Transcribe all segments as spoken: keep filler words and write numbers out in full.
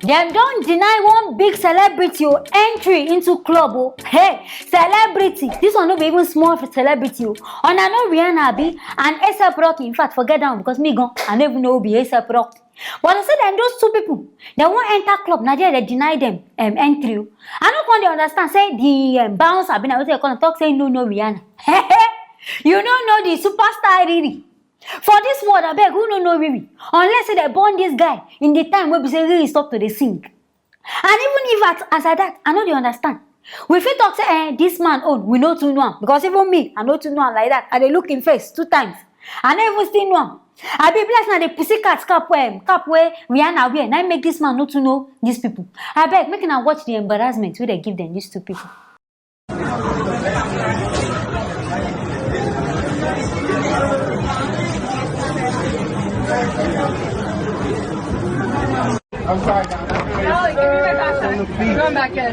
Dem don deny one big celebrity o entry into club o. Hey, celebrity! This one no be even small celebrity o. Una know Rihanna abi? And A$ap Rocky. In fact, forget that one because me gan, I no even know who be A$ap Rocky. But I say dem, those two people, dem wan enter club, na there dem deny dem um, entry o. I no come dey understand say the um, bouncer abi na wetin dem call am talk say no know Rihanna. You no know the superstar Riri. For this world, abeg, who no know Riri? Unless say dem born this guy in the time wey be say Riri stop to dey sing. And even if at, as at that, I no dey understand. We fit talk say eh, this man own, we no too know am because even me, I no too know am like that. I dey look him face two times. I no even still know am. I be bless na the pussycat cap wey um, cap wey Rihanna wear. Na im make this man no too know these people. Abeg, make una watch the embarrassment wey dem give dem these two people. I'm sorry, guys. No, give me my passport. I'm going back in. I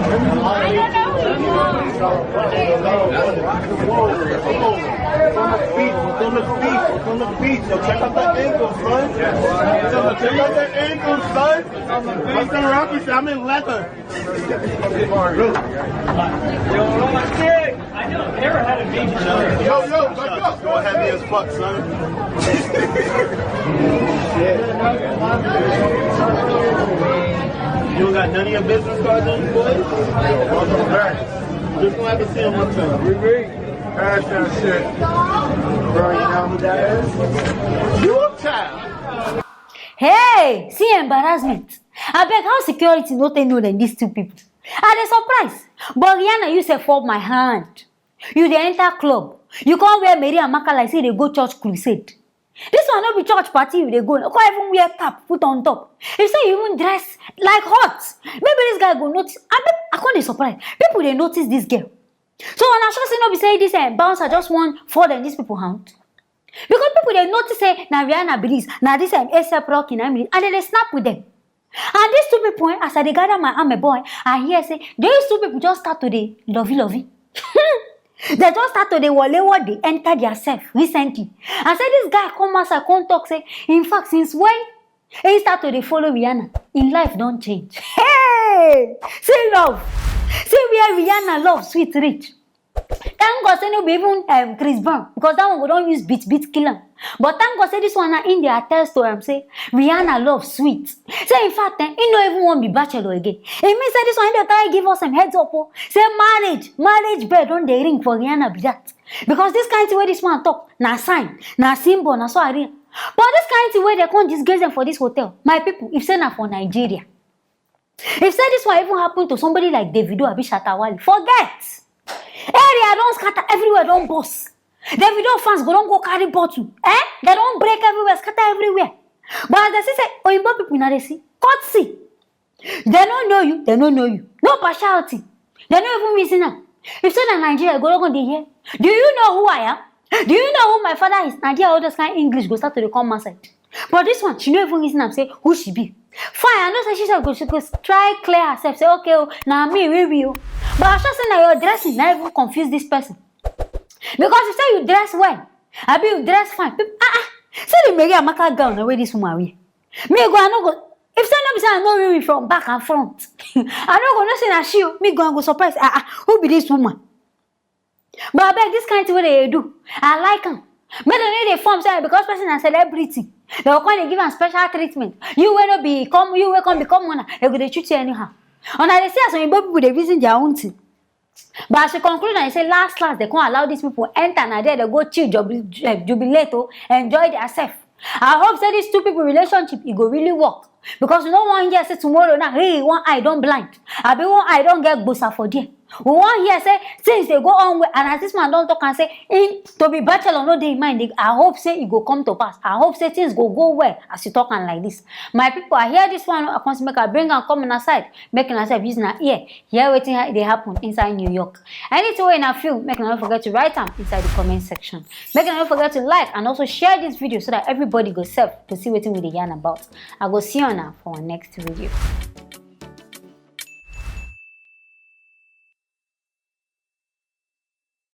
don't know who you want. It's on the beach. It's on the beach. It's on the beach. So check out that ankle, son. Check out that ankle, son. Mister Rocky said I'm in leather. Yo, yo, yo, yo. You're heavy as fuck, son. You don't got none of your business cards on you, boys? Just gonna have to see him one time. We agree. Cash that shit. Bro, you know who that is? You a child. Hey, see embarrassment. Abeg, how security no take know dem these two people? I dey surprise. But Rihanna, you sef fall my hand. You dey enter club. You come wear Mary Amaka like say you dey go church crusade. This one no be church party you dey go. You come even wear cap put on top. You say you even dress like hot. Maybe this guy go notice. I, be, I come dey surprise. People dey notice this girl. So una sure say no be say this eh, bouncer just wan fall dem these people hand? Because people dey notice say na Rihanna be this, na this um, A$ap Rocky na im be this, and dem dey snap with them. And these two people, eh, as I dey gather my arm, boy, I hear say these two people just start to dey lovey lovey. They just start to dey wole wole dey enter their self recently. I say this guy come outside come talk say, in fact, since when he start to dey follow Rihanna, in life don change. Hey, see love, see where Rihanna love sweet reach. Thank God say no be even um, Chris Brown because that one go don use beat beat kill am. But thank God say this one na im dey attest to am say Rihanna love sweet. Say in fact, eh, he no even wan be bachelor again. E mean say this one he dey try give us some heads up o. Say marriage, marriage bell don dey ring for Rihanna be that. Because this kind thing wey this one talk na sign, na symbol, na so I read. But this kind thing wey dey come disgrace them for this hotel, my people, if say na for Nigeria, if say this one even happen to somebody like Davido abi Shatta Wale, forget. Area don scatter, everywhere don burst. Davido fans go don go carry bottle. Eh? They don break everywhere, scatter everywhere. But as they see say oyinbo people na dey see, courtesy. They no know you, they no know you. No partiality. They no even reason am. If say na Nigeria, go don go dey hear. Do you know who I am? Do you know who my father is? Na there all those kind English go start to dey come outside. But this one, she no even reason am say who she be. Fine, I know say she sef go she go try clear herself say okay o, na me wey be o. But I sure say na your dressing na even confuse this person. Because you say you dress well, abi you dress fine. People, ah ah, see the Mary Amaka gown na wey this woman wear. Me go, I no go. If say no be say I no read from back and front, I no go know say na she o. Me go, I go surprise. Ah ah, who be this woman? But abeg, this kind thing wey they do, I like am. Make dem no dey form say because person na celebrity, they go come dey give am special treatment. You wey no be come, you wey come become una, they go dey treat you anyhow. Una dey see as oyinbo people dey reason their own thing. But as she conclude and say last last they come allow these people enter na there they go chill jubi- eh, jubilate o, enjoy their self. I hope say these two people relationship e go really work because you no wan hear say tomorrow now hey one eye don blind abi one eye don get gbosa for there. We wan hear say things dey go on well and as this man don talk am say him to be bachelor no dey him mind. I hope say e go come to pass. I hope say things go go well as you talk am like this. My people, I hear this one, I come say make I bring am come una side. Make una sef use una ear hear wetin dey happen inside New York. Anything wey una feel, make una no forget to write am inside the comment section. Make una no forget to like and also share this video so that everybody go sef to see wetin we dey yarn about. I go see una for our next video.